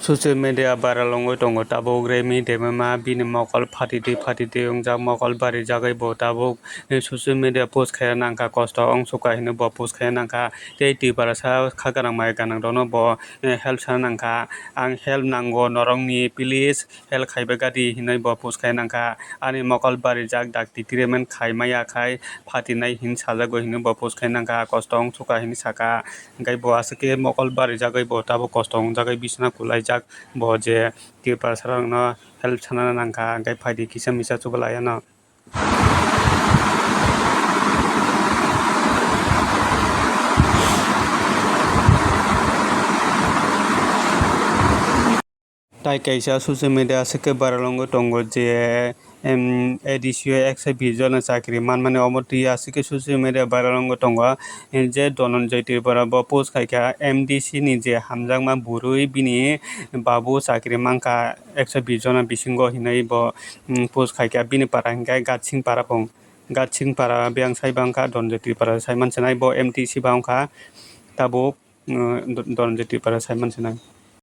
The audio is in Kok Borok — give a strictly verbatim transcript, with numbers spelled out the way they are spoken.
Social media viral wngwi tongo tabuk Remi Debbarma, bini mokol phatitwi phatitwi wngjak, mokol barijagwi bo tabuk social media post khaina nangkha, kosto wngsukha hinwi bo post khaina nangkha. Tei Tiprasa kha gwnang mai gwnang rokno bo help sana nangkha, ang help nango norokni, please help khaibaga di hinwi bo post khaina nangkha. Ani mokol barijak dakti treatment khai maya khai phatinai hin sajago hinwi bo post khaina nangkha, kosto wngsukha hinwi saka. Hingkhe bo aswk khe mokol barijagwi bo tabuk kosto wngjagwi bisina kwlaijak, bo je Tiprasarokno help sana nangkha, hingkhe phaidi kisa misa chubalaiano. Tai kaisa social media aswk khe viral wngwi tongo je, em, A D C o ekso bish jona chakri manmani, omo twi aswk khe social media viral wngwi tongo. Je Dhananjay Tripura bo post khaikha M D C ni je hamjakma bwrwi bini babu chakri mankha ekso bish jona bisingo hinwi bo, mm, post khaikha. Bini para hinkhe Gatsing para phung, Gatsing para biyang sai bangkha Dhananjay Tripura sai mansinai bo M D C bangkha tabuk, mm, Dhananjay Tripura sai mansinai.